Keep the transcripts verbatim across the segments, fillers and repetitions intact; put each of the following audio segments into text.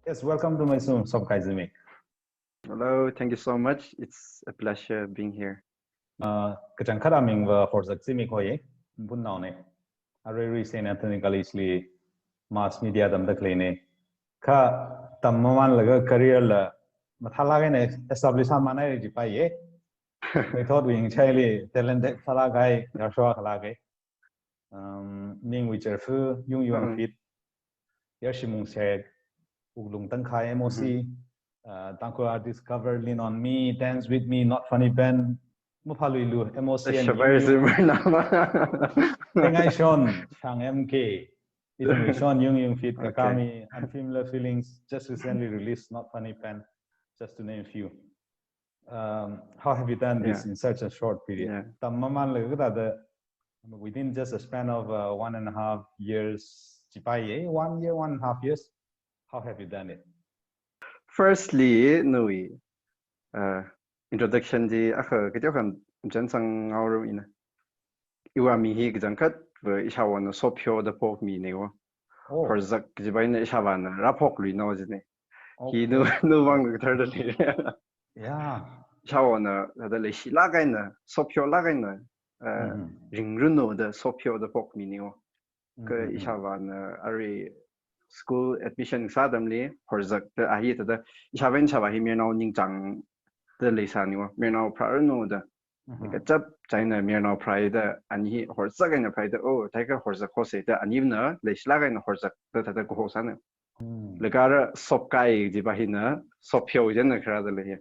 Yes, welcome to Meisum, Sopkai Zimik. Hello, thank you so much. It's a pleasure being here. Uh, kachangkhat amingva Horzak Zimik hoi, Mpunnaone. Aruirui Saint Anthony College li mass media tamda khaleine. Kha tammamanlaga career la mathālāk eina establish sāmamān haira jipaiye. Ngathotwui ngachaili talented sālāk kahai, yarshoa khalāke. Um, mingwui cherfu, Yung Yung Mm. Fit, Yarshimung Sek, Wuklung Tangkhai, M O C, uh, Tangkhul Artist Cover, Lean on Me, Dance with Me, Not Funny Band, Maphaluilu, M O C and Shabai Yung Yung. Zimmer nama. Tengai Shon, Shang M K, Itum Shon, Yung Yung Fit, Okay. Kakami, Unfamiliar Feelings, just recently released, Not Funny Band, just to name a few. Um, how have you done this Yeah. in such a short period? Yeah. Tammamanlaga kathāda, within just a span of uh, one and a half years, jipaiye, one year, one and a half years, how have you done it? Firstly, nawui uh, introduction chi akha kateokha machansang ngaorum ina. Iwui aming hi kachangkhatva ishāvāna Sopphyo da phokmine wo. Oh, Horzak kajiva eina ishāvāna rāphokluina wo jine. oh, Hi nu nu vang kathar da lei. Yeah. Ishāvāna thāda leishilāk eina, Sopphyo lāk eina, uh, Mhm. ringranu da Sopphyo da phokmine wo. Kha Mhm. ishāvāna arui school admission sā atamli Horzak da a hi thāda ishāvā eina ishāvā hi mayarnao ningchāngda leisāne wo, mayarnao pharāranu da. Mhm. Kachap chieina mayarnao pharāda, ani hi Horzak eina pharāda, oh, thākha Horzak hose da, anina leishilāk eina Horzak da thāda kahosāne. Mm. Laga ara Sopkai jiva hina Sopphyo jina kharā da lei hi.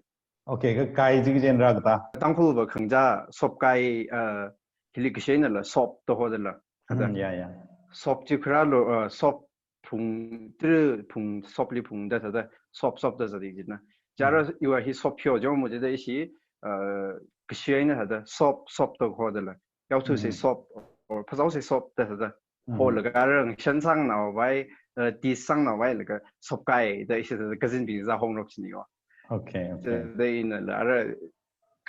Okay, kakai chi kaji eina rākatā. Tangkhulva khangachā Sopkai, uh, hili kashaina la Sop da hoda la. Thāda. Mm, yeah, yeah. Sop chi kharālu, uh, Sop phung, tri phung, Sopli phung da thāda, Sop, Sop da zat jina. Chara iwui hi Sopphyo jong mo jida ishi, uh, kashaina thāda, Sop, Sop da hoda la. Yaothuse Mhm. Sop, or phazaose Sop da thāda. Mhm. Holaga ara ngasan sāngnao vai, uh, tea sāngnao vai laga Sopkai da ishi thāda cousin bing zā hongrok chine wo. Okay, okay. Thāda ina la ara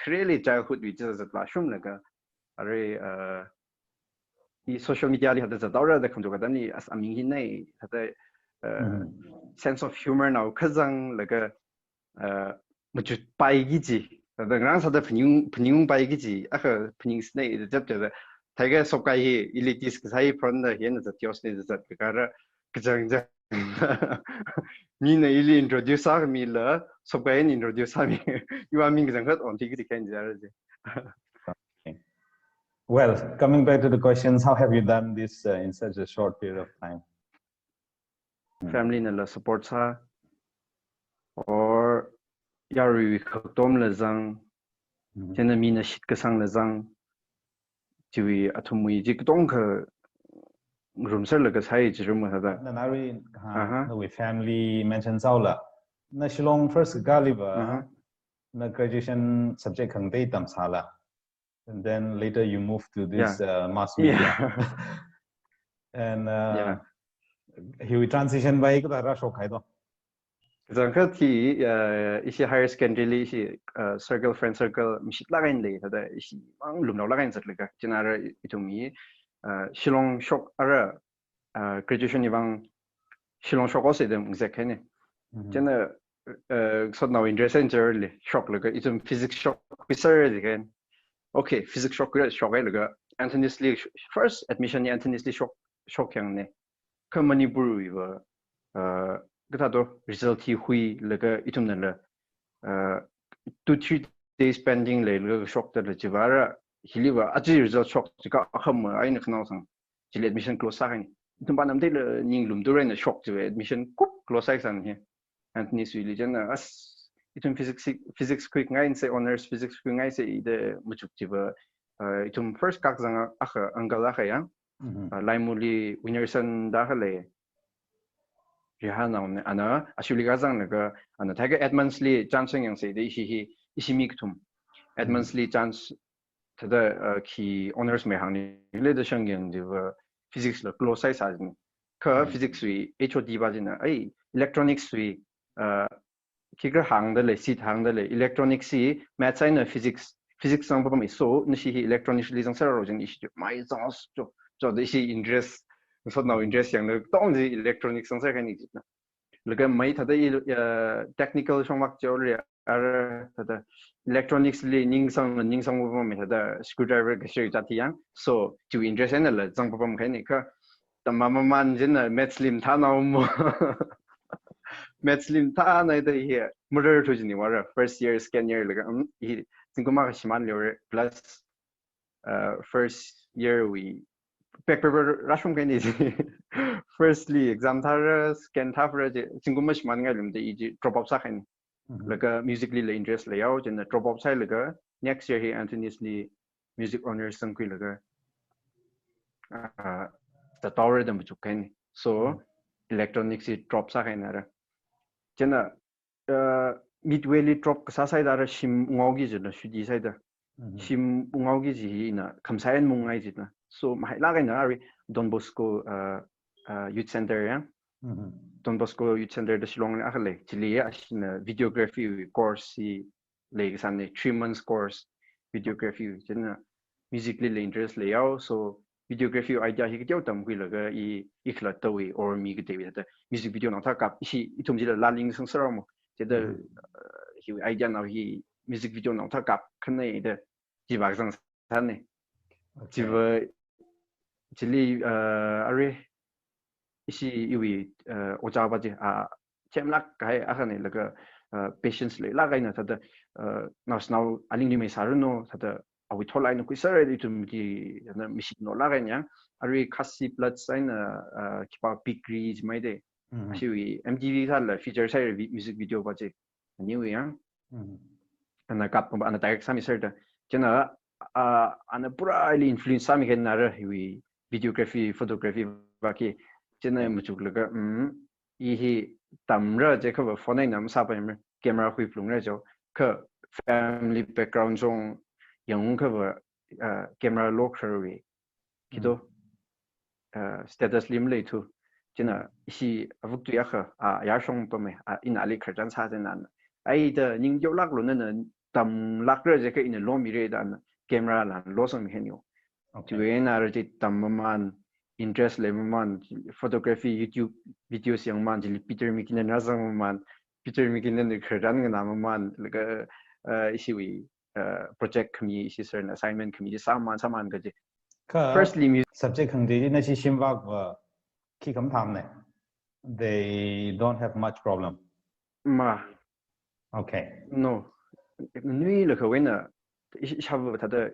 really childhood wui chi zatvāshunglaga, arui, uh, i social media li thāda zathaora da khangachuk katani as aming hi nei, thāda, uh, Mhm. sense of humor nao kazanglaga, uh, machutpai kaji. Thāda ngarān sāda phaning, phaningpai kaji, akha phaningsinei da chap chap da. Thākha Sopkai hi ili tea kasā hi front da hina zat, kiosk li zat, kha ara kachangchang mina ili introduce sāmi la, Sopkai eina introduce sāmi. Iwui aming kachangkhat onti kaji khen jara ji. Well, coming back to the questions, how have you done this uh, in such a short period of time? Family na la support sā, or yaruiwui khaktom la zang, Mhm. chieina mina shitkasang la zang, chiwui athumwui chi katongkha rumserlaga sāi chi rum thāda. Nana arui, ha, Aha. nawui family mention sāhaola. Na Shillong first kaliva, Aha. na graduation subject khangatei tamsāla. And then later you move to this uh, mass media. Yeah. And uh, Yeah. hiwui transition va kathāda rāshokhai do? Kachangkhat hi, uh, ishi higher secondary li ishi, uh, circle, friend circle mishitlāk eina lei, thāda ishi mang lumlaolāk eina zatlaga. Chieina ara ithum hi, uh, Shillong shok ara, uh, graduation wui vang Shillong shokhaosa da ngazek haine. Mhm. Chieina, uh, sotnao interest eina chili shoklaga ithum physics shokkhuiser da khen. Okay, physics shokkhuiser shokhailaga Anthony's li sh-, first admission hi Anthony's li shok, shokyangne. Kha Manipur wuiva, uh, kathā do, result hi huilaga ithumna la, uh, two, three days pending leilaga shokda la, chiva ara hiliva aja result shok jiakha akhama eina khanaosang chili admission close sāhaine. Ithum pānam teila ninglumda rāhaina shok chiva admission kup close sāhaisang hi. Anthony's wuili chieina as ithum physics, physics khuingaise, honors physics khuingaise da machuk chiva, uh, ithum first kakzang akha uncle akha ya, Mhm. uh, Laimuli Winnerson da khalei. Rihanna ne, ana ashuli kazanglaga, ana thākha Edmonds li chance yangse da ishi hi, ishi mi kathum. Edmonds li chance thāda, uh, khi honors mei hāngli da shangyang chiva physics la close sāhaisang. Kha Mhm. physics wui H O D va chieina, ai, electronics wui, uh, khikha hāngda lei, seat hāngda lei, electronics hi maths eina physics, physics zangpamei so, nashi hi electronics li zangserra jin ishi mai zang so, so da ishi interest, sotnao interest yangda tong ji electronics zangser kani jina. Laga mai thāda i, uh, technical shongmak chaole, ara thāda electronics li ningsang, ningsang pam mi thāda screwdriver kashir jati yang. So, chiwui interest eina la zang pam kahaina kha. Tammaman chieina maths li mathānao mo. Maths li mathānao da hi, murder thu chini vāra, first year, second year laga, um, hi, zingkum akha shimān leore, plus, uh, first year wui, back paper rāshung kahaina chi. First li exam thāra, second thāra chi, zingkum mashimānngai lum da i chi drop out sākahaina. Mhm. Laga music li la interest leihao, chieina drop out sāhailaga, next year hi Anthony's li music honours zangkhuilaga, uh, the tower da machuk kahaina. So, Mhm. electronics chi drop sākahaina ra. Chieina, uh, midway li drop kasā sāhaida ra shim ngaoki jina, shuti sāhaida. Mhm. Shim ngaoki ji hi ina khamsai eina maungngai jina. So, mahailāk eina arui Don Bosco, uh, uh, Youth Center ya. Mhm. Don Bosco Youth Center da Shillong li akha lei. Chili ya ashina videography course hi leikasāna, three months course videography. Chieina music li la interest leihao. So, videography idea hi kateo tamkhuilaga i, i khalattawui or mi kateiwui thāda music video naothā kap, ishi ithum chila laa ningsang sāra mo. Chieina, Mhm. uh, hi idea nao hi music video naothā kap kahaina da chi vāzang sāna. Okay. Chiva, chili, uh, arui, ishi iwui, uh, ojā pa chi, uh, chemlāk kahai akhana laga, uh, patience leilāk eina thāda, uh, naoshinao alingli maisāranu, thāda awui tholai eina khuisāra ithum chi, na machine no lāk eina ya. Arui Khasi Bloods eina, uh, khipā Big Ri chi mai de. Mhm. Ashiwui M T V sāla feature sāhaira vi-, music video pa chi. Aniwui ya. Mhm. Ana kap, ana direct sāmi sāhaida. Chieina, ah, ana pura ili influence sāmi kahaina ra hiwui videography, photography pa khi. Chieina machuklaga, mm, i hi tamra jiakha va phone eina masāpaimara, camera khuiphalungra jo. Kha family background chong yangakha va, ah, camera lokharwui. Khi to, Mm. uh, status li maleithu. Chieina ishi avuk tui akha, ah, yarshong pammi, ah, ina ali khararchan sā chieina. Ai da ning yaolāklu nana tamlākra jiakha ina lomira da ana camera lan losangmi kahaina yo. Okay. Chiwui eina ara chi tammaman, interest leimaman, photography, YouTube videos yangmaman, chili Peter Mikinan rāzangmaman, Peter Mikinan khararchan nganāmaman, laga, uh, ishiwui uh, project khami, ishi sir na assignment khami chi sāman, sāman kaji. Kha firstly, mu- subject khangatei chi nashi shimvak va khi khamathāmana. They don't have much problem. Ma. Okay. No. Nuilakhawui eina, ish-, ishāvā thāda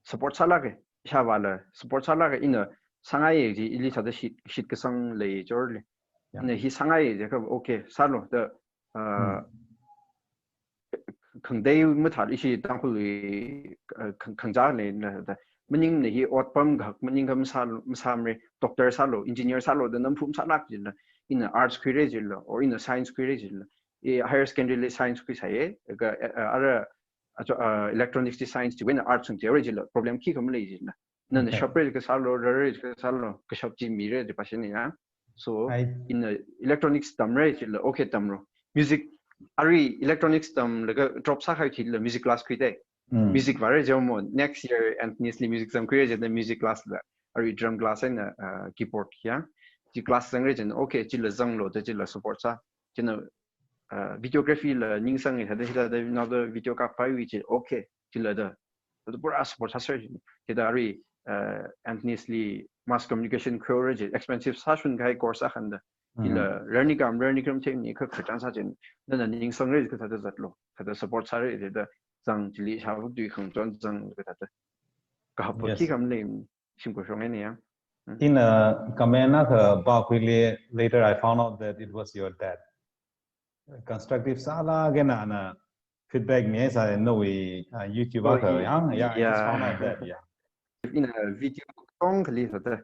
support sālāka, ishāvāla support sālāka, ina sāngaiya ji, ili thāda shit, shitkasang lei chorli. Yeah. Ina hi sāngaiya jiakha, okay, sālu, da, uh, Hmm. khangatei mathāla ishi Tangkhulwui, uh, khang-, khangachā leina da. Maningmana hi otpam kahak, maningakha masā, masāmara, doctor sālu, engineer sālu, da namphum sālāk jila, ina arts khuira jila, or ina science khuira jila. I higher secondary li science khuisāya, ka, uh, ara, uh, electronics chi science chiwui eina arts sung chiwui jila, problem khikha malei jila. Nana Okay. shapra jiakha sālu, rāra jiakha sālu, kashap chi mira ji pashini ya. So, Ai. ina electronics tamra jila, okay tamlu. Music, arui electronics tamlaga drop sākahai thila music class khuida. Mm. Music vāra jimo, next year Anthony's li music zangkhuira jida music class la. Arui drum class eina, uh, keyboard ya. Chi class zangra jina, okay, chila zanglu, da chila support sā. China, uh, videography la ningsang, hithāda, hithāda, another video kaphaiwui chi, okay, chila da. Da pura support sāsāra jina. Chida arui, uh, Anthony's li mass communication khuira ji, expensive sāshun kahai course akhana da. Chila Mhm. learning kam, learning kam themni kha khararchan sā jina. Nana ningsangra kathāda zatlu, kathāda support sāra jida zang chili ishāvā tui khangachon zang kathāda. Kahap Yes. khi kam lei shimkhur shong eina ya. Hmm. Ina comment akha pākhuili, later I found out that it was your dad. Constructive sālaga nana feedback mi sā nawui, uh, YouTube Oh, akha i-, yang, yeah, I just yeah. found out that, yeah. Ina video tongkhali sāda,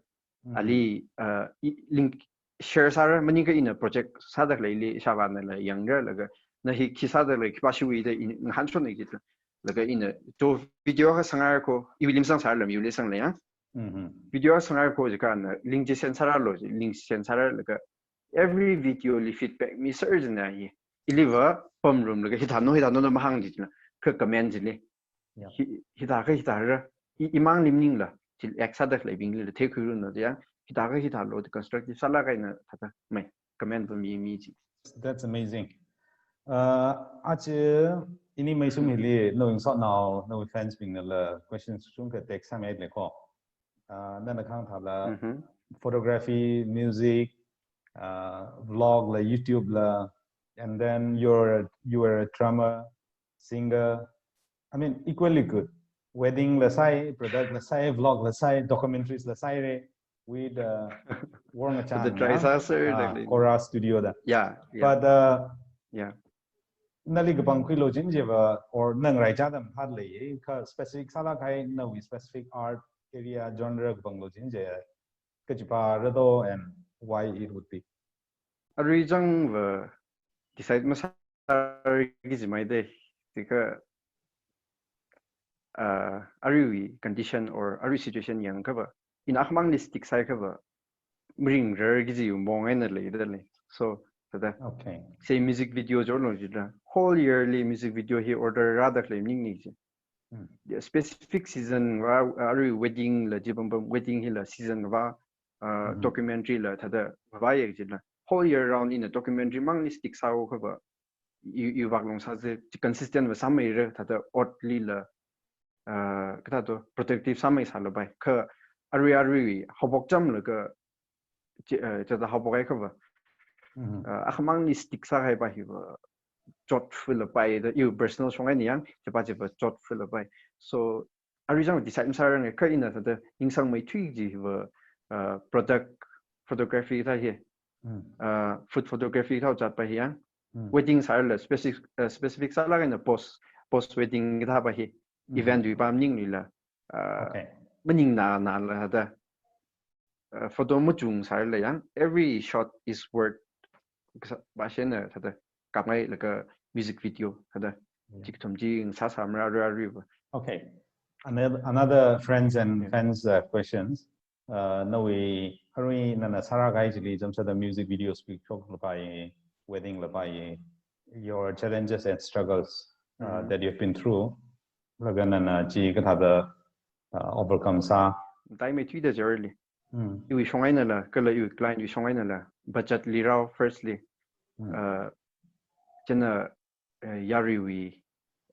Mm. ali, uh, i-, link share sāra, maningakha ina project sāda khalei ili ishāvānala yangra, laga na hi khi sāda lei, khipā shiwui da ina ngahānshonna jila. Laga ina to video akha sāngaira ko, iwui limsang sāra lam iwuili sānglei ya. Mhm. Video akha sāngaira ko jiakha na link chi send sārālu, link send sāra laga every video li feedback miser jina hi. Iliva pamrum laga hithāno, hithāno na mahāng jina. Kha comment chili. Yeah. Hi, hithākha hithāra. I, imangli maningla. Chili act sāda khaleibingli la theikhuiranu da ya. Hithākha hithālu da constructive sālaga ina thāda mai. recommend va mi mi chi. That's amazing. Uh, achi ini mai sum hili no ing sot nao no fans bing la questions sum ka text sa mai le ko. Uh, nana khang tha la photography, music, uh, vlog la, YouTube la, and then you're you were a drummer, singer. I mean, equally good. Wedding la sai, product la sai, vlog la sai, documentaries la sai re. With uh, Warnga Chan, the dry saucer, uh, Kora Studio da. Yeah, yeah. But uh, yeah. Nali kapang khuilo jin jeva or nang rai jadam hat le ye ka specific sala kai na wi specific art area genre kapang lo jin je ka jipa rado and why it would be. Arui jang va decide masar ki jimai de tika uh, arui condition or arui situation yang kaba in akhamang ni stick sai kaba mring rer ki ji mong ai na le da le. So tada. Okay. Say music video jor lo jida whole yearly music video hi order ra da claim ning ni ji. Specific season va arui wedding la ji bam bam wedding hi la season va uh, documentary la tada va ye ji la whole year round in a documentary mang ni stick sa o kaba yu yu vak long sa ji consistent va sa mai re tada ot li la uh, kata to productive sa mai sa la bai ka arui arui hobok jam la ka tada hobok ai kaba uh, akhamang ni stick sa hai ba hi ba jot feel la bai da yu personal shong ai ni yang je ba je ba jot feel la bai. So arui jang decide masar nge ka ina tada ningsang mai thui ji va uh, product photography ta hi uh, food photography ta jat pa hi yang wedding sa la specific uh, specific sa la na post post wedding ta pa hi event wi pam ning ni la uh, okay. Maning na na la da uh, photo machung sa la yang every shot is worth ba shen na tada kap ngai la ka music video tada jik thum jing sa sa mra ra ri ba. Okay. Another, another friends and fans uh, questions. Uh, no we arui nana sara gai jili jam sa da music video speak talk la bai wedding la bai your challenges and struggles uh, that you've been through. Laga nana ji ka tada uh, overcome sa. Dai mai thui da jarli. Iwi shong ai na la kala iwi client iwi shong ai na la budget li rao firstly. Uh, jana uh, yari wi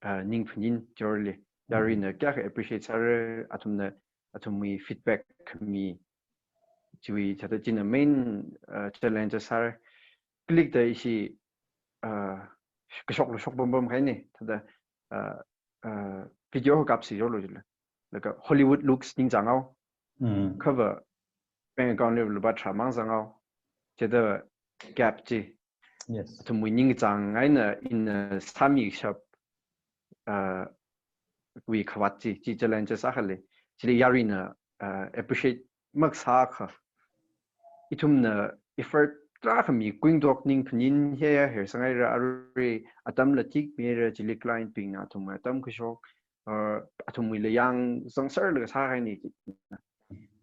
uh, ning phanin jorli yari na kya ka appreciate sar athum na athum wi feedback mi chiwi chata china main uh, challenge sar click da ishi uh, kashok lo shok bom bom kai ne tada uh, uh, video ho kap si jorlo jila. Like a Hollywood looks ning jang ao. Cover bank account level ba tramang jang ao. Jada gap ji. Yes. Athum wi ning jang ai na in uh, sami shop uh, wi khawat ji ji challenge sa khale. Chili yari na uh, appreciate mak sa kha. Ithum na effort tra kha mi kuing dok ning phanin he ya her sangai ra arui atam la tik mi ra chili client bing na athum atam kashok uh, athum wi la yang zang sar la sa hai ni.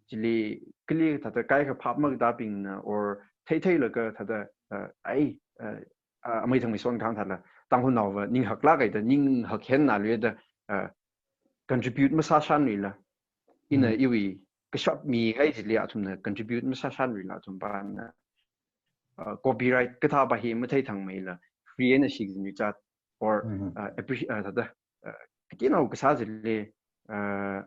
Chili kili thata kai ka phap mak da bing na or thei thei la ka thata uh, ai uh, uh, amai thang mi son khang thala tang hun nau va ning hak la kai da ning hak hen na lue da uh, contribute masa shan wi la ina iwi kashap mi kai chili athum na contribute masa shan wi la athum ba na uh, copyright ka tha ba hi mathei thang mai la free na shik ni chat or uh, appreciate uh, thata uh, kiti nau kasa chili uh,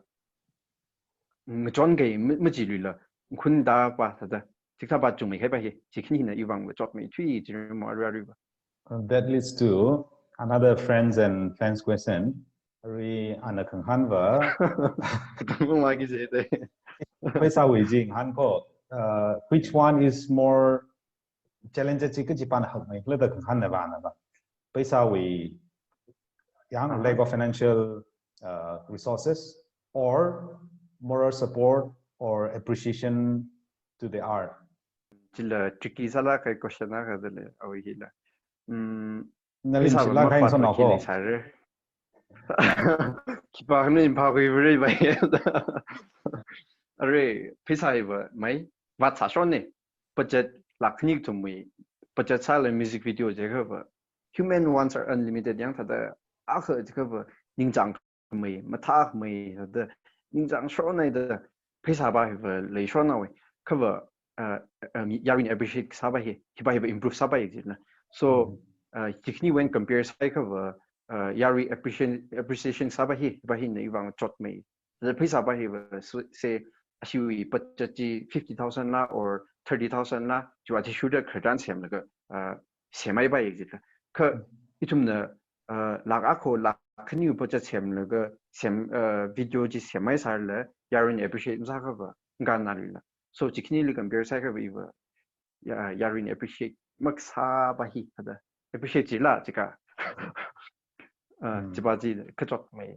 ngachon kai machi lui la khun da pa thata thik tha pa chung mai kai pa hi chi khini na iwang va chot mai thui chi mo aru aru ba. That leads to another friends and fans question. Ri ana khanghan va. Tang ma ki je de. Paisa wi jing han ko. Uh, which one is more challenge chi ka chi pan hak mai le da khanghan na ba na ba. Paisa wi yang lack of financial uh, resources or moral support or appreciation to the art. Chila tricky sala kai question na ka dele awi hila. Mm, nalin sila kai so na ko. Sare. Kipa ni pa ko ibre ba. Are pisa iba mai vat sa shon ne. Budget lakh ni tumwi. Budget sala music video je ka ba. Human wants are unlimited yang thada akha je ka ba. Ning jang mai, matha mai, da, ning jang shon ai da, pisa ba hi va lei shon ai, ka va, uh, um, yaruina appreciate sāpa hi, hipa hipa improve sāpai jina. So, uh, chikni when compare sāhaiakhava, uh, yarui appreciation, appreciation sāpa hi, hipa hina iwui vang chotmei. The pheisāpa hiva, so, say, ashiwui budget chi fifty thousand la or thirty thousand la, chiwui athishurda khararchan semlaga, uh, semhaipai jina. Kha ithumna, uh, lakh akha, lakh khaniwui budget semlaga, sem, uh, video chi semhaisālala, yaruina appreciate masāakhava, nganaluila. So, chiknili compare sāhaiakhava iva, ya, yaruina appreciate makasāpa hi, thāda. Appreciate chila, chika. Uh, chipa chi kachotmei.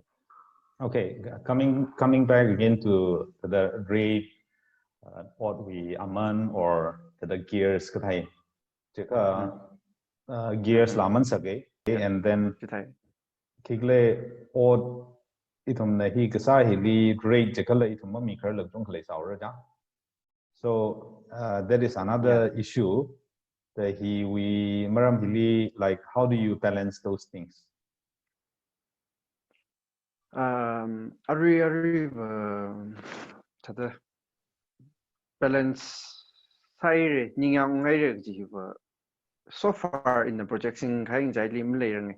Okay, g-, coming, coming back again to the rate, uh, otwui aman or the gears kathā. Chika, uh, gears la aman sāke, and then Chithāi. Khikhalei ot ithumna hi kasā hili rate chikhala ithum mamikharla kachungkha leisāra ja. So, uh, that is another issue. The hiwui maram hili, like, how do you balance those things? Um, arui, arui, uh, thāda balance sāhaira, ningyāng unghaira kaji hiva, so far in the project singkahai ngachaili maleiranga.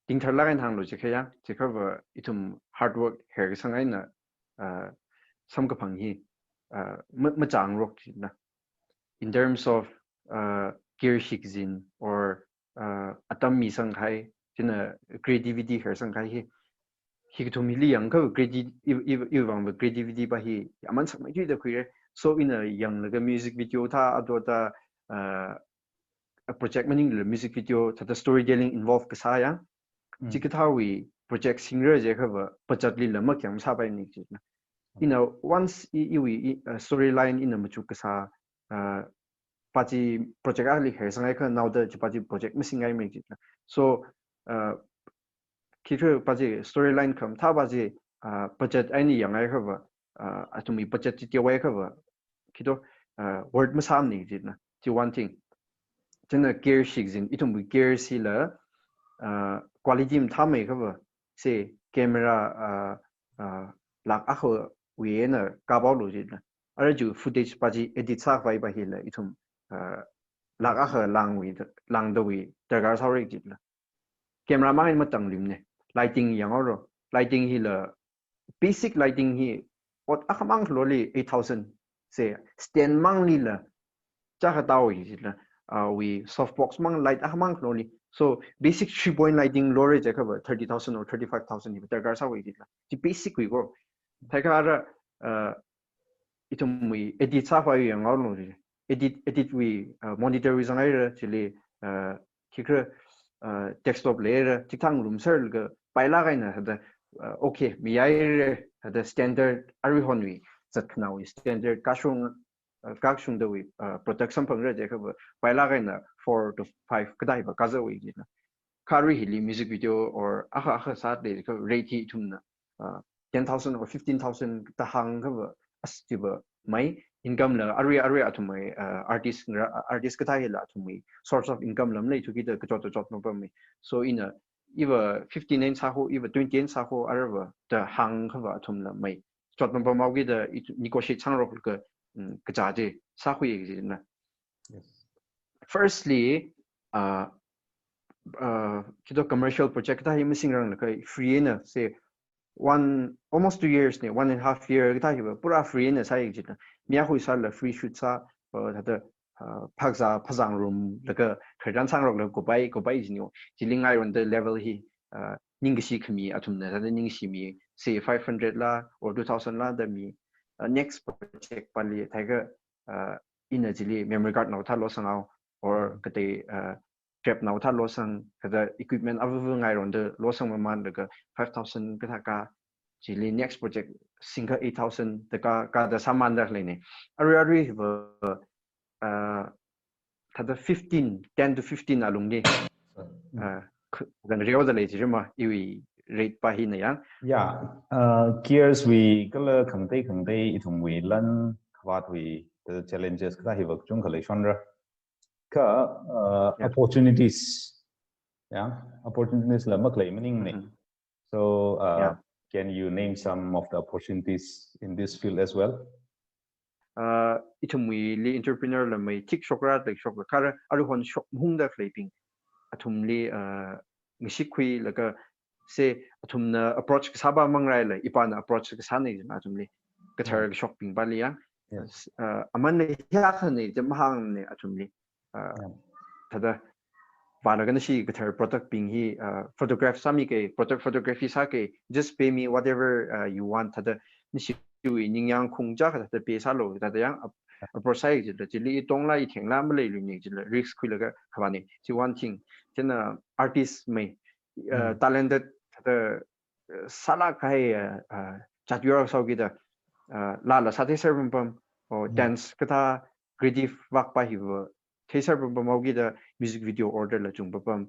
Tingtharlāk eina hānglu jiakha ya, jiakhava ithum hard work hair kasang eina, uh, samkaphang hi, uh, ma-, machāngarok jina. In terms of, uh, gear shikzin or, uh, atam misangkahai, china creativity hair sangkahai hi. Hikathum hili yangakha creati-, i, i, iwui vangva creativity pa hi aman sakmeithuida khuira. So ina yanglaga music video thā, ato thā, uh, a project maningla music video thāda storytelling involve kasā ya. Chikathāwui project singra jiakhava budget lila makyang sāpaimana jina. Ina once i, iwui, i, uh, storyline ina machuk kasā, uh, pa chi project ali hair sanghaiakha naoda chipa chi project masingngaimana jina. So, uh, khikha pa chi storyline khamathā pa chi, uh, budget eina yanghaiakhava, uh, athumwui budget chi teohaiakhava, khi to, uh, worth masāmana jina. Chi one thing. China gear shikzin, ithumwui gear sila, uh, quality mathāmeiakhava, say, camera, uh, uh, lakh akhawui eina kaphaolu jina. Ara chi footage pa chi edit sākhavai pa hila ithum, uh, lakh akha langwui, langdawui darkar sāhaora jina. Camera mang eina matangluimana. Lighting yanghaolu. Lighting hila basic lighting hi ot akhamang khaloli eight thousand. Say, stand manglila chākha tao hi jila, uh, wui softbox mang light akhamang khaloli. So basic three point lighting lora jiakhava thirty thousand or thirty-five thousand hi darkar sāhaowa jila. Chi basic wui ko. Thākha ara, uh, ithumwui edit sākhavai yanghaolu. Edit, edit wui, uh, monitor wui zanghaira, chili, uh, khikha, uh, desktop leira, chikathā ngarumserlaga, pailāk eina thāda, uh, okay, mihaira, thāda standard, aruihonwui, zatkhanāwui standard, kashung, uh, kashungdawui, uh, product samphangra jiakhava, pailāk eina four to five kathā hiva kazāhaowa jina. Kha arui hili music video or akha akha sāda kha rate hi ithumna, uh, ten thousand or fifteen thousand da hāngkhava, as chiva mai income la arui arui athumwui, uh, artist ngra, artist kathā hila athumwui source of income la maleithuki da kachot kachot mapamma. So ina iva fifteen eina sāhaowa, iva twenty eina sāhaowa, arava da hāngkhava athumla mai chot mapamhaoki da i negotiate sāngaroklaga, mm, kachā chi sākhuiya jina. Yes. Firstly, uh, uh, khi to commercial project kathā hi masingranglaga free eina, say, one, almost two years na, one and a half year kathā hiva pura free eina sāya jina. Mi akhui sāla free shoot sā, uh, thāda, uh, phakzā phazāngarumlaga khararchan sāngaroklaga kupai, kupai jina. Chili ngaironda level hi, uh, ningkashi khami athumna, thāda ningshimi, say, five hundred la or two thousand la da mi, uh, next project pali, thākha, uh, ina chili memory card naothā losanghaowa, or katei, uh, trap naothā losang, kathāda equipment avavu ngaironda losang mamānlaga five thousand kathā ka, chili next project singkha eight thousand da ka, ka da sāmānda leina. Arui arui hiva, uh, thāda fifteen, ten to fifteen alungli, uh, kh-, gan reoda lei jima, iwui rate pa hina ya. Yeah, uh, gears wui kala khangatei khangatei ithumwui lan khavātwui, the challenges kathā hiva kachungkha leishonra. Kha, uh, yeah, opportunities. Yeah, opportunities la makhalei maningmana. Mm-hmm. So, uh, yeah, can you name some of the opportunities in this field as well? uh, ithumwuili entrepreneur la mai thik shokra, like shokra, kara, aruihon shok mahungda khaleibing. Athumli, uh, ngashikhuilaga, se athumna approach kasāpa manglala, ipana approach kasāna jina athumli. Kathar kashokbingpali yang. Yes. Uh, aman le hiya khani je mahāngna athumli. Uh, thāda, vālaga nashi kathar product bing hi, uh, photograph sāmi ke, product photography sā ke, just pay me whatever, uh, you want. Thāda, nashiwui ningyāng khungcha kathāda pay sālu, thāda yang ap-, approach sāi jila, chili i tongla, i thengla, maleiluina jila, risk khuilaga khavāna. Chi one thing. Chieina artist mai, uh, talented, thāda, uh, sālāk kahai, uh, uh, chat yur sāhaokida, uh, laala sātheiser pampam, or dance kathā creative work pa hiva theiser pampam haokida music video order la chung papam.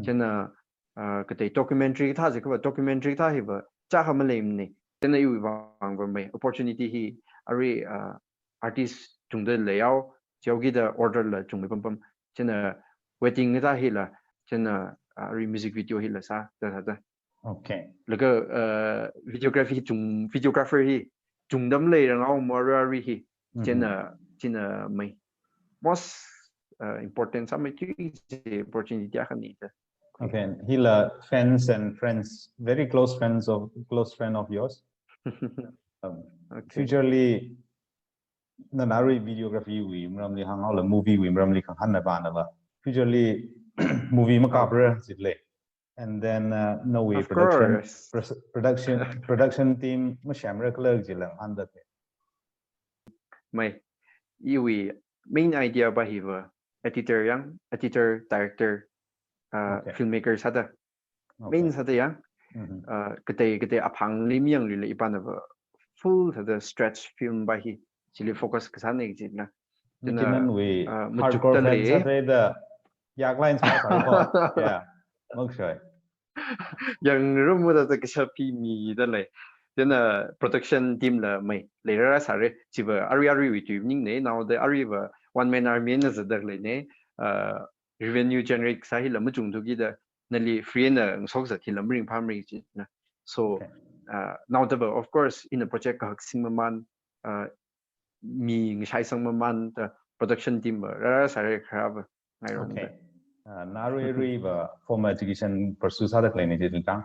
Chieina, uh, katei documentary kathā se kava documentary kathā hiva chakha maleimana. Chieina iwui vangva mai opportunity hi arui, uh, artist chungda leihao, chihaokida order la chungmi pampam. Chieina wedding kathā hila, chieina, uh, arui music video hila sā, da, da, da. Okay. Laga, uh, videography chung, videographer hi chungda maleiranghaowa arui hi. Chieina, chieina mai. Most, uh, important sāmei tui se opportunity akhani da. Okay. Hila fans and friends, very close friends of, close friend of yours. Um, okay. Futureli, nana arui videography wui maramli hānghaola, movie wui maramli khangahānna pana va. Futureli movie makapra jilei. And then, uh, nawui production, pros-, production, production team masemra khala jila hānda te. Mai, iwui main idea pa hiva editor yang, editor, director, uh, filmmaker sāda. Main sāda yang, uh, katei, katei aphangli mayangluila ipana va full sāda stretch film pa hi, chili focus kasāna jina. Chieina, uh, hardcore fan sāda, yak line sā sā ko. Yeah, makshoi. Yang rumu da kashapi mida lei. Chieina production team la mai leirāra sāra. Chiva arui aruiwui tui maningna, naoda aruiva one man army na zatda leina. Uh, revenue generate sā hila machungthukida nali free na ngasok zat hila maringphāmara jina. So, uh, naodava, of course, ina project kahak singmaman, uh, mi ngashaisang maman da production team va rāra sāra kharava ngairong da. Okay. Uh, na arui, arui va formal education pursue sāda leina jitang.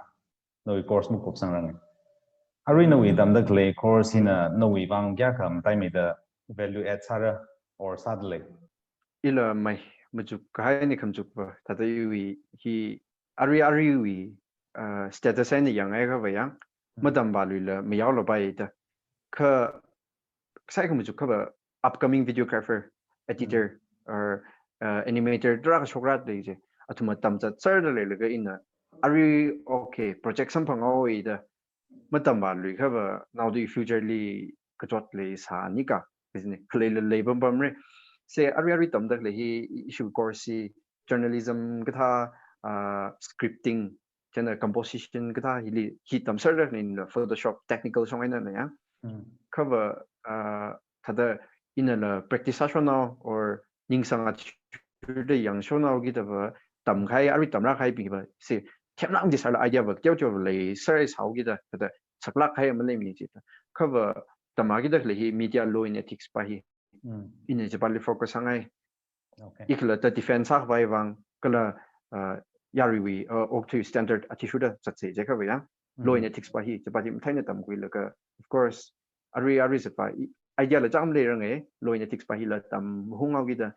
Nawui course makupsangrang. Arui nawui tamda khalei course hina nawui vang kayākha mataimeida value add sāra or sāda lei? Ila mai, machuk kahai ni khamachuk va, thāda iwui hi arui aruiwui, uh, status eina yanghaiakha va yang, matamvāluila mayaolapai da. Kha, sai khamachuk kha va upcoming videographer, editor, or, uh, animator, tarākha shokra lei je. Athum atam zatserda leilaga ina arui, okay, project samphanghaowa da. Matamvāluikha va naodui futureli kachot leisānika, business khaleila lei pampamra. Se arui arui tamda khalei hi issue course hi journalism kathā, uh, scripting, chieina composition kathā hili hi tamserda leina Photoshop technical shong eina na ya. Kha va, uh, thāda inala practice sāshonao or ningsang athishurda yangshonao kida va tamkahai, arui tamrākahaibing va, se themlāng di sāla idea va teoteo va leiser sāhaokida, thāda saklāk kahai maleimana jida. Kha va tamkida khalei hi media law and ethics pa hi. Ina chipali focus sāngai. Okay. Ikhalatta defense sākhavai vang, kala, uh, yaruiwui, uh, okathui standard athishurda zatsa jiakha va yang. Law and ethics pa hi, chipali matheina tamkhuilaga, of course, arui, arui zatpa, i-, idea la chang maleiranga, law and ethics pa hila tam hunghaokida.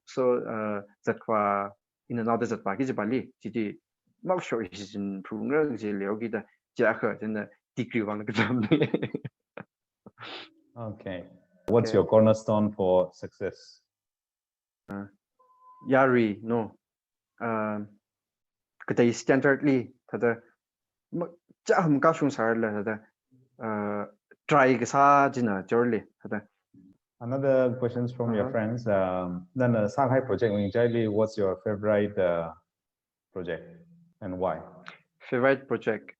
So, uh, zatkhavā, ina naoda zatpa ki chipali, chiti, makshoi decision phungra jihaokida, jiakha, chieina degree vang katam ni. Okay. What's your cornerstone for success? Uh, yarui, no. Uh, katei standard li, thāda, ma-, chaham kashung sārala, thāda, uh, try kasā china jorli, thāda. Another questions from your friends. Um, nana sākahai project ngachaili, what's your favorite, uh, project and why? Favorite project.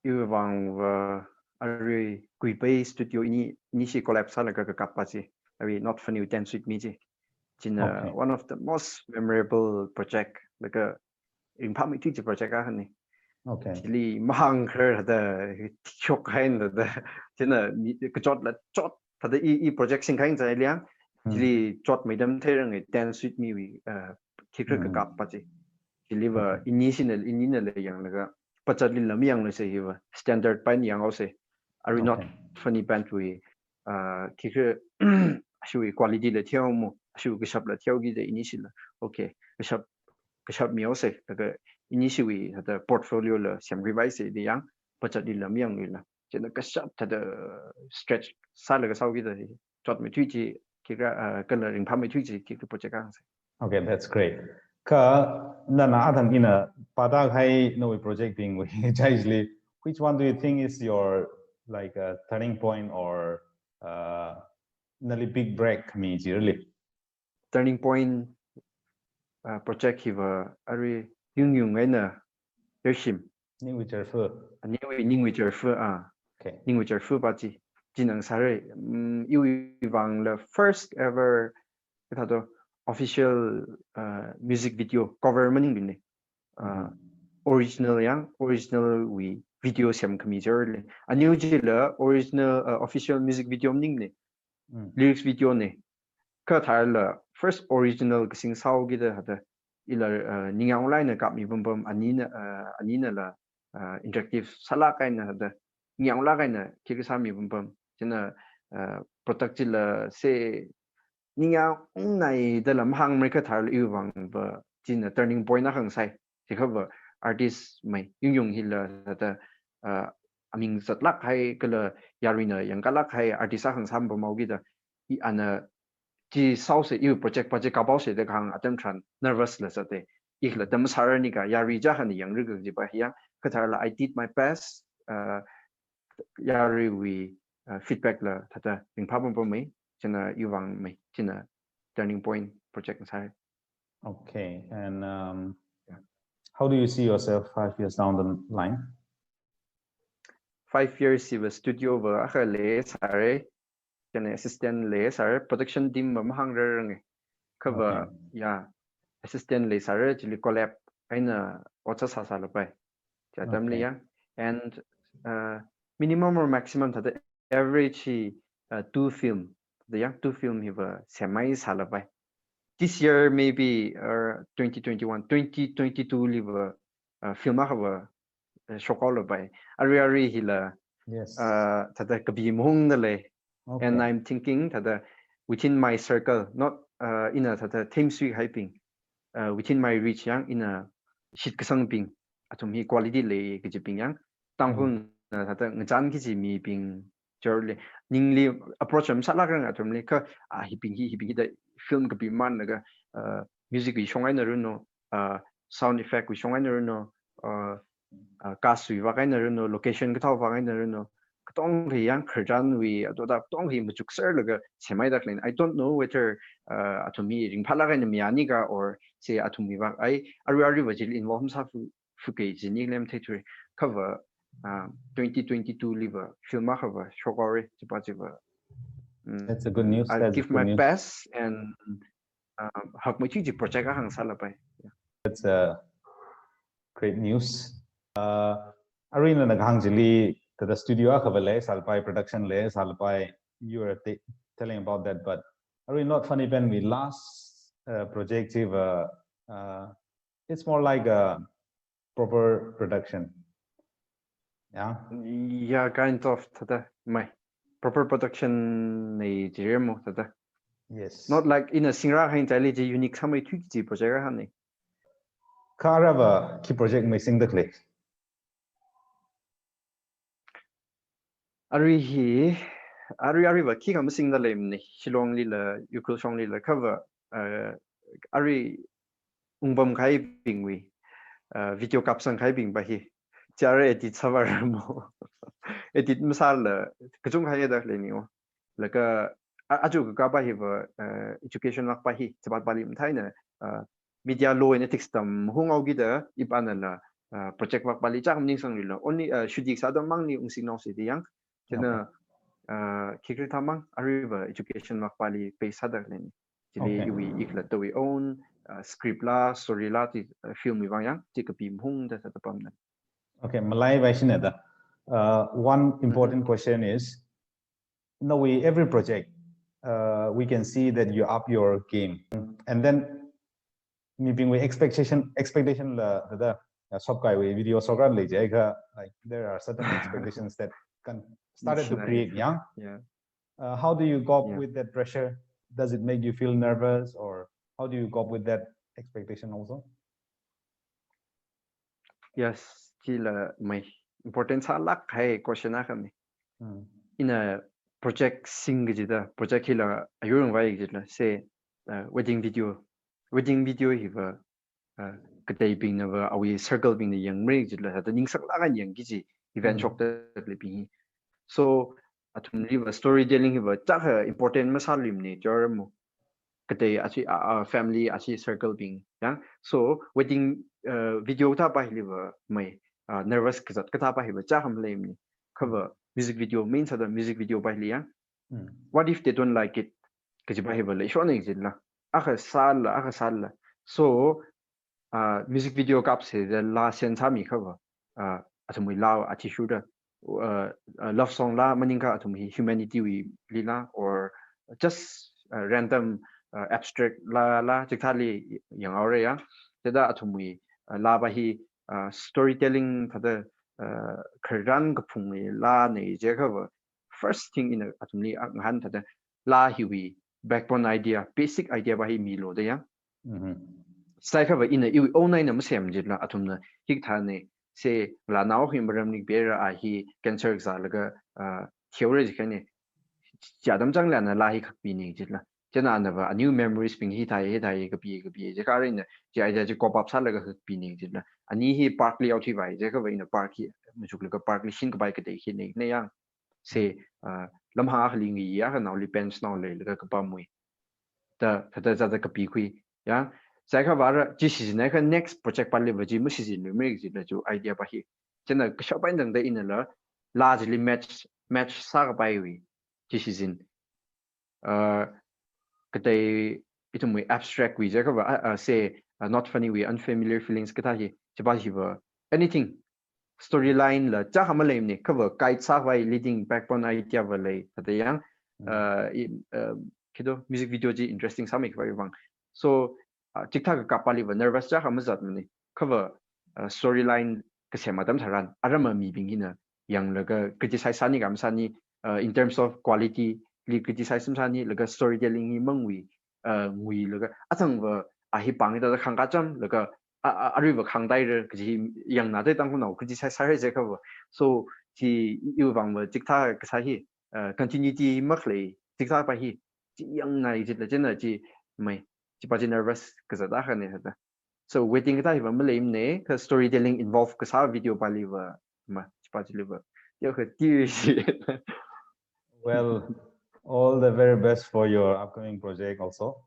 Iwui vang va arui Kuipai studio ini, ini shi collab sālaga kakappa chi. Arui Not Funny Dance With Me chi. China one of the most memorable project. Laga ringphāmeithui chi project akhani. Okay. Chili mahāngkharda shokhaina da. China mi, kachotla chot thāda i, i project singkahai ngachaili yang, Hmm. chili chotmeida matheirange, Dance with Me wui, uh, khikha Hmm. kakap pa chi. Chili va Okay. ini sina, inina la yanglaga, budget lila mayanglu se hiva, standard paina yanghaose. Are we not Okay. funny band wui, uh, khikha, ashiwui quality la thihaomo, ashiwui kashap la thihaoki da ini sila. Okay, kashap, kashap mihaose, laga ini shiwui thāda portfolio la semkhuipaise da yang, budget lila mayangluila. Chieina kashap thāda stretch sālaga sāhaoki da hi. Chotmeithui chi, khikha, uh, kala ringphāmeithui chi, khikha project kahāngse. Okay, that's great. Kha, nana atam ina pāda kahai nawui project bing wui chili, which one do you think is your, like, a turning point or, uh, nali big break mi chi really? Turning point, uh, project hiva arui Yungyung eina Yarshim. Ningwui Charfa. Aniwui Ningwui Charfa, ah. Okay. Ningwui Charfa pa chi. Chi ngasāra. Mm, iwui vangla first ever, kathāda official, uh, music video cover maningmane. Uh, Mhm. original yang, original wui video semkhami chili. Aniwui chila original, uh, official music video maningmane. Mm. Lyrics video ne. Kha tharla first original kasing sāhaoki da thāda. Ila, uh, ningyāng laina kapmi pampam, anina, uh, anina la, uh, interactive sālāk eina thāda. Ningyāng lāk eina khikha sāmi pampam. Chieina, uh, product chila se ningyāng ungnai dala mahāngmara kha tharla iwui vang va china turning point akha ngasai. Chikhava artist mai Yungyung hila thāda, uh, aming zatlāk kahai kala yaruina yangkālāk kahai artist akha ngasāmi pamhaoki da i ana chi sāhaose iwui project pa chi kaphaose da kahāng atam tharan nervous la zatte. Ikhala tam sāra nika yarui chākhani yangra kaji pa hi yang kha tharla I did my best, uh, yaruiwui, uh, feedback la thāda ringphā pampam mai, chieina iwui vang mai, china turning point project ngasāra. Okay, and, um, Yeah. how do you see yourself five years down the line? Five years hiva studio va akha leisāra, chieina assistant leisāra, production team va mahāngrarrange. Kha va, Okay. yeah, assistant leisāra, chili collab eina ot sāsālapai. Chi atamli Okay. ya. And, uh, minimum or maximum thāda average hi, uh, two film. Thāda yang two film hiva semhaisālapai. This year maybe, uh, twenty twenty-one, twenty twenty-two liva, uh, film akha va, uh, shokhaolapai. Arui arui hila, Yes. uh, thāda kapi mahungda lei. Okay. And I'm thinking thāda within my circle, not, uh, ina thāda themsui haibing, uh, within my reach yang ina shitkasangbing, athum hi quality lei kajibing yang, Tangkhulna thāda ngachānki kaji mibing chili, ningli approach masālākrang athumli kha, ah, hibing hi, hibing hi da film kapi manlaga, uh, music wui shong eina runo, uh, sound effect wui shong eina runo, uh, uh, cast wui vak eina runo, location kathā vak eina runo, katonga hi yang khararchanwui, ato da katonga hi machukserlaga semhaida khalei. I don't know whether, uh, athum hi ringphālāk eina mayānika or se athumwui vak. I, arui arui va chili involve masāfu, fuke jini lem theithure. Kha va, uh, twenty twenty-two liva film akha va shokhaora, chipa chiva. Mm. That's a good news. I'll That's give good my news. best and, um, hakmei chi chi project akha ngasālapai. Yeah. That's a great news. Uh, arui nana kahāng chili, thāda studio akha va leisālapai, production leisālapai, you were t-, telling about that, but arui Not Funny Band wui last, uh, project hiva, uh, it's more like a proper production. Yeah? Yeah, kind of, thāda, mai. Proper production nei jiremo, thāda. Yes. Not like ina singra hang tali ji unique sāmeithui kaji project akhane. Kha ara va khi project mai singda khalei? Arui hi, arui arui va khikha masingda leimane, Shillong lila, Ukhrul shong lila, kha va, uh, arui ungpamkahaibingwui, uh, video kapsangkahaibing pa hi, chi ara edit sāvāra mo. Edit masāla, kachungkha yada leini o. Laga, a-, aja kakā pa hi va, uh, education vak pa hi, chipa pali mathāina, uh, media law and ethics tam hunghaoki da, ipana la, uh, project vak pali chak maningsanglila. Only, uh, shooting sāda mangli ungsinghaosi da yang. Chieina, Okay. uh, khikha thāmang, arui va education vak pali pay sāda leini. Chili Okay. iwui ikhalattawui own, uh, script la, story la, chi, uh, film wui vang yang, chi kapi mahungda thāda pamna. Okay, malaivaisina da. Uh, one important Mm-hmm. question is, Now with every project, uh, we can see that you up your game. And then mibingwui expectation, expectation la, thāda, uh, shopkaiwui video shokran lei jiakha, like, there are certain expectations that can started to create, yeah? Yeah. Uh, how do you cope, yeah, with that pressure? Does it make you feel nervous, or how do you cope with that expectation also? Yes, chila mai important sālāk kahai question akhana. Hmm. Ina project sing kajida, project hila ayurungvai kajila, say, uh, wedding video, wedding video hiva, uh, kateibingnava awui circle bingna yangmara kajila, thāda ningsanglāk eina yangki kaji event, hmm, shokda leibing hi. So, athumliva storytelling hiva chākha important masāluimana, choramo. Katei achi, a, a, family, achi circle bing, ya. So, wedding, uh, video kathā pa hiliva mai, uh, nervous kazat kathā pa hiva chākha maleimana. Kha va music video, main sāda music video pa hili, ya. Hmm. What if they don't like it? Kaji pa hiva leishona kajila. Akha sāla, akha sāla. So, uh, music video kapsei da laa sen sāmi kha va, uh, athumwui laa athishurda, uh, uh, love song la maningakha athumwui humanity wuili la, or just, uh, random, uh, abstract la, la chikathāli yanghaora ya. Thāda athumwui, uh, laa pa hi, uh, storytelling thāda, uh, kharan kaphungwui laana jiakha va, first thing ina athumli ngahān thāda laa hiwui backbone idea, basic idea pa hi milu da ya. Mhm. Sai kha va ina iwui own eina masem kajila, athumna hikathāna, say, ngalānao hi maram nikpera a hi cancer kazālaga, uh, theora jikha ne. Chi atam changla ana laa hi khakpina kajila. Chieina ana va a new memories bing hithai, hithai kapi, kapi jiakha arui ina chi idea chi cope up sālaga khakpina kajila. Ani hi park li yaothuivai jiakha va ina park hi machuklaga park li shinkapai katei hi ne, ne ya. Say, uh, lamhāng akhali ngi ya kha naoli bench nao leilaga kapamwui. Da, thāda, thāda kapikhui. Ya, sai kha va ara chi shichinakha next project paliva chi mashichinluimara kajila chi idea pa hi. Chieina kashap eina tangda inala laa chili match, match sākapaiwui chi shichin. Uh, katei ithumwui abstract wui jiakha va, uh, uh, say, uh, Not Funny wui Unfamiliar Feelings kathā hi, chi pa hiva anything, storyline la chākha maleimana, kha va guide sākhavai leading backbone idea va lei, thāda ya, mm, uh, i, uh, khi do music video chi interesting sāmeikhavai vang. So, uh, chikathā kakap paliva nervous chākha mazatmana. Kha va, uh, storyline kasem atam tharan, arama mibing hina yanglaga criticize sāni ka masāni, uh, in terms of quality li criticize masāni, laga storytelling hi mangwui, uh, nguilaga, athang va a hi pāng da khangkacham, laga, a, a, arui va khangtaira kaji hi yangnada Tangkhulnao criticize sāra jiakha va. So, chi iwui vang va chikathā kasā hi, uh, continuity makhalei, chikathā pa hi, chi yangnai kajila chieina chi mai, chi pa chi nervous kazat akhana thāda. So, wedding kathā hiva maleimana, kha storytelling involve kasā video paliva, ma, chi pa chiliva. Yo, kha ti shi. Well, all the very best for your upcoming project also.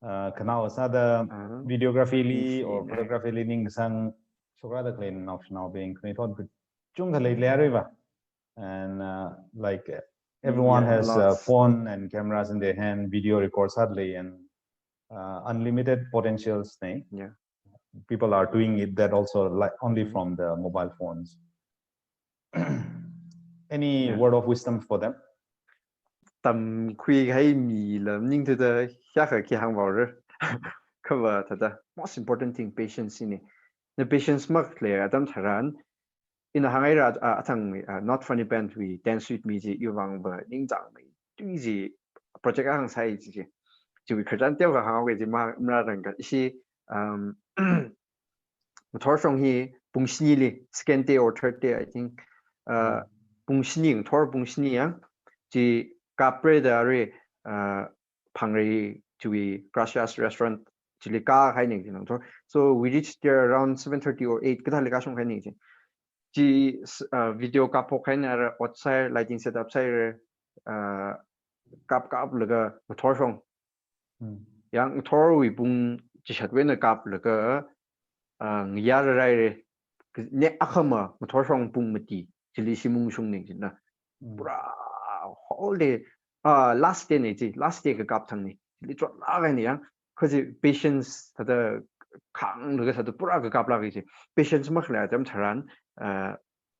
Uh, khanao sāda, uh-huh, videography li, thanks, or, yeah, photography li ningsang shokra da khalei naoshinaobing, khanuithot kachungkha leilei aruiva. And, uh, like, uh, everyone, yeah, has, uh, lots, phone and cameras in their hand, video record sādalei, and, uh, unlimited potentials ne. Yeah. People are doing it that also, like, only, mm-hmm, from the mobile phones. Any, yeah, word of wisdom for them? Tamkhui kahai mila maningthuda hiyākha khi hāngvaora. Kha va thāda most important thing, patience hina. Na patience makhalei atam tharan, ina hānghaira, a, athang, a, Not Funny Band wui Dance With Me chi iwui vang va ningchāngmeithui kaji project akha hāngsai chi chi. Chiwui khararchan teokha hānghaoki kaji ma, mararangka. Ishi, um, ngathor shong hi pung shinili, second day or third day, I think. Uh, mm, pung shini, ngathor pung shini ya, chi kapra da arui, uh, Phangrei chiwui Gracias Restaurant chili kākahaina chi ngathor. So we reached there around seven thirty or eight kathāli kāshungkahaina chi. Chi, s-, uh, video kapphok kahaina, ara ot sāhaira, lighting setup sāhaira, uh, kap kaplaga ngathor shong. Hmm. Ya ngathorwui pung chishatwui eina kaplaga, uh, ngayā rāraira. Next akhama ngathor shong pung mati chili shim ungshungna china. Hmm. Pura whole day, uh, last day na chi, last day kakap thangna. Chili chotlāk kahaina ya. Kha chi patience thāda khanglaga thāda pura kakaplāka chi. Patience makhalei atam tharan, uh,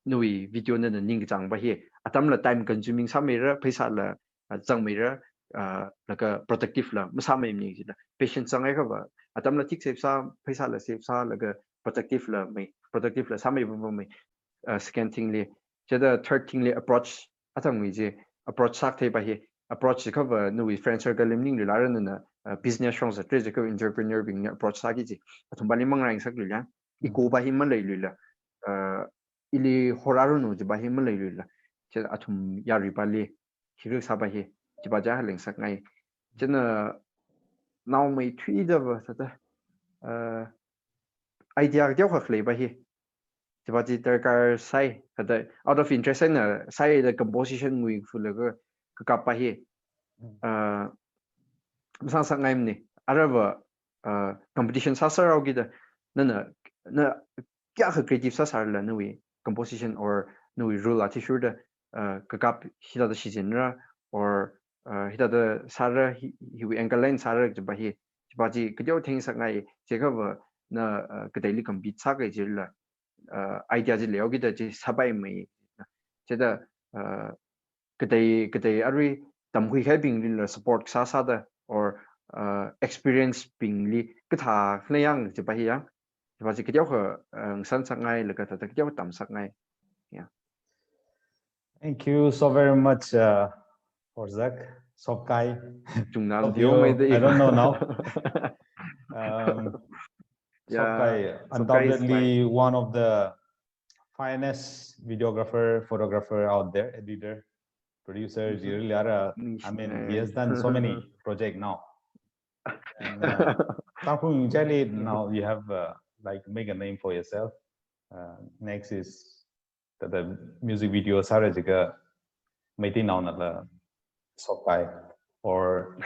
nawui video nana ningkachāng pa hi, atamla time consuming sāmeira, pheisāla uh, zangmeira, uh, laga productive la masāmei maningla. Patience zanghaiakhava, atamla tik save sā, pheisāla save sā, laga productive la mei, productive la sāmei bumei. Uh, second thing li, chithāda third thing li approach, athangwui chi, approach sākatheipa hi, approach chiakhava nawui friend circle li maningla rāra nana, uh, business shong sātra chiakhava entrepreneur bingna approach sāki kaji, athumpali mangrāngasakluila, ikopa hi maleiluila, uh, ili horaranu chipa hi maleiluila, chi athum yaruipali, hiri sāpa hi, chipa chi akha lengsakngai. China naomeithuida va thāda, uh, idea kateokha khaleipa hi, chipa chi darkar sai, thāda out of interest eina sāda composition ngui fulaga kakappa hi, uh, masangsakngaimana. Arava, uh, competition sāsārao kida, nana, na kayākha creative sāsārala nawui composition or nawui role athishurda, uh, kakap hithāda shichinra, or, uh, hithāda sāra, hi, hiwui angle eina sāra chipa hi, chipa chi kateo theingasakngai, chiakhava na, uh, kateili compete sāki kajila, uh, idea chi leihaokida chi sāpaimei. Chithāda, uh, katei, katei arui tamkhui kahaibinglila support sāsāda, or, uh, experience bingli kathā khaleiyang chipa hi yang, chipa chi kateokha, uh, ngasansakngai, laga thāda kateokha tamsakngai. Yeah. Thank you so very much, uh, Horzak, Sokkai. Chungna Hope diyo you- mai de. I don't know now. Um, Yeah, Sokkai, Sokkai is undoubtedly one of the finest videographer, photographer out there, editor, producer, Mhm. Jiriliara. I mean, he has done so many projects now. And, uh, Tangkhul Ningchali, now you have, uh, like, make a name for yourself. Uh, next is the, the music video sāra jiakha Meitei naonala Sokkai, or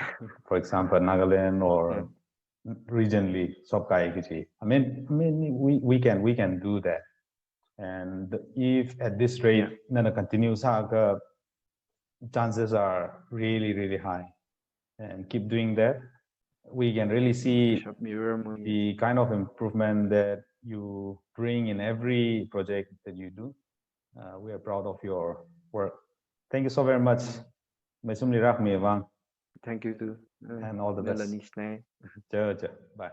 for example Nagaland or regionally Sokkai kaji. I mean, I mean we, we can, we can do that. And if at this rate Yeah. nana continue sāakha, chances are really, really high. And keep doing that. We can really see Shop mirror mo. the kind of improvement that you bring in every project that you do. Uh, we are proud of your work. Thank you so very much. Maisumli rak mi vang, Thank you too. Uh, and all the best. Nala nishnai. Cheer, cheer. Bye.